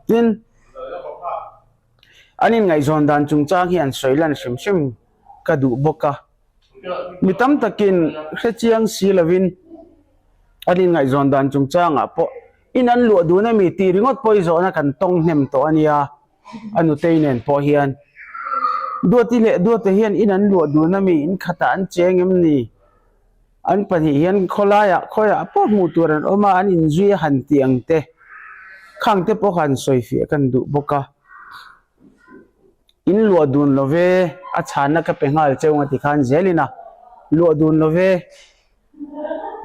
Tin, an inngaihzawn dan chungchang hi an sawi lan hrim hrim ka duh bawk a. Mi tam takin hre chiang si lovin an inngaihzawn dan chungchangah pawh in an luah dun a mi tih ringawt pawh i zawhna kan tawng hnem tawh a nia, a nutei nen pawh hian. Duati leh Duate hian in an luah dun a mi, in khatah an cheng em ni? An pahnih hian khawlaiah khawiah pawh hmuh tur an awm a, an inzui a han tih ang te, khang te pawh kha an sawifiah kan duh bawk a. In luah dun lo ve, a chhanna ka pe nghal cheu nga tikhan zelin a luah dun lo ve.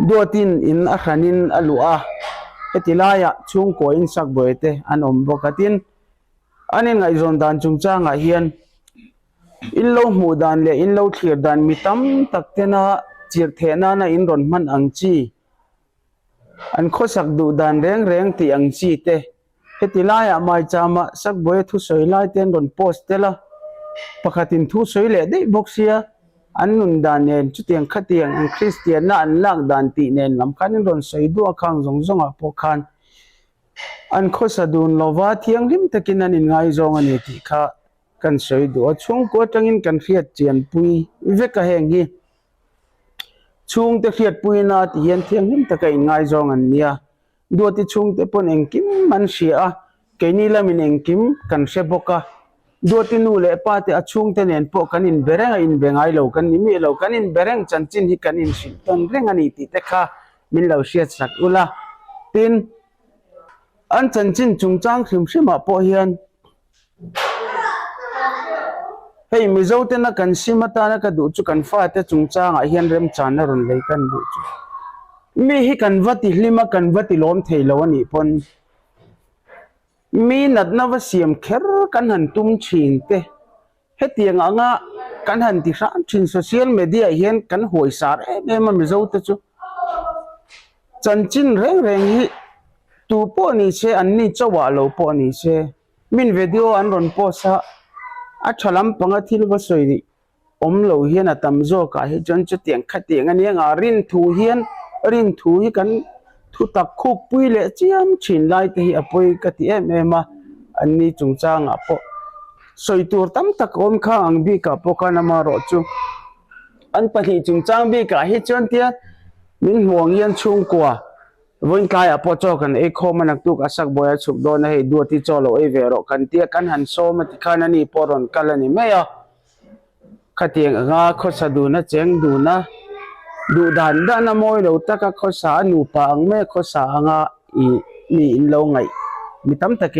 Duatin in a hranin a luah a, heti laiah chhungkua in sakbuai te an awm bawk a, tin an inngaihzawn dan chungchangah hian In lo hmuh dan leh in lo thlir dan mi tam tak tena chirh theh nana in rawn hman ang chi, an khawsak duh dan reng reng tih ang chi te, heti laiah Maichama Sakbuaia thusawi lai te an rawn post tel a, pakhatin thu sawi leh daih bawk sia, an nun dan nen chutiang khatiang an Kristianna an lak dan tih nen lam khan in rawn sawi duah khang zawng zawngah pawh khan an khawsa dun lova thianghlim takin an inngaizawng a ni tih kha Kan sawi duh a, chhungkua atangin kan hriat chianpui vek a heng hi. Chhungte hriatpuina ti hian thianghlim taka inngaizawng an nia. Duati chhungte pawn engkim an hria a, keini lamin engkim kan hre bawk a. Duati nu leh pa te a chhungte nen pawh kan inbe reng a, inbe ngai lo kan ni miah lo. Kan inbe reng chanchin hi kan inhrilh tawn reng a ni tih te kha min lo hriatsak ula. Tin, an chanchin chungchang hrim hrimah pawh hian Hei Mizo tena kan sim atana ka duh chu kan fate chungchangah hian remchanna rawn lei kan duh chu. Mi hi kan va ti hlim a kan va ti lawm thei lo a nih pawn mi natna va siam kher kan han tum thin te. Hetiang anga kan han ti hram thin social media ah hian kan huai sar em em a Mizo te chu chanchin reng reng hi tu pawh ni se an ni chauh ah lo pawh ni se min video an rawn post a a tha lampanga thil va sawi awm lo hian a tam zawk ah hi chuan chutiang khatiang a nia nga rin thu hian rin thu hi kan Thu tak khuk pui leh chiam thin lai te hi a pawi ka ti em em a, an ni chungchangah pawh sawi tur tam tak a awm kha ang bikah pawh khan amaherawh chu an pahnih chungchang bikah hi chuan tia min hmuh ang hian chhungkua vawiin tlaiah pawh chaw kan ei khawm a naktuk a sak buai a chhuk dawn a hei duat hi chaw lo ei ve rawh kan tia kan han sawm a tikhan ani pawh rawn kal a ni mai a. Khatiang anga khawsa duna cheng duna duh dan dana mawi lo taka khawsa a nupa ang mai a khawsa anga ih mi in lo ngaih mi tam takin.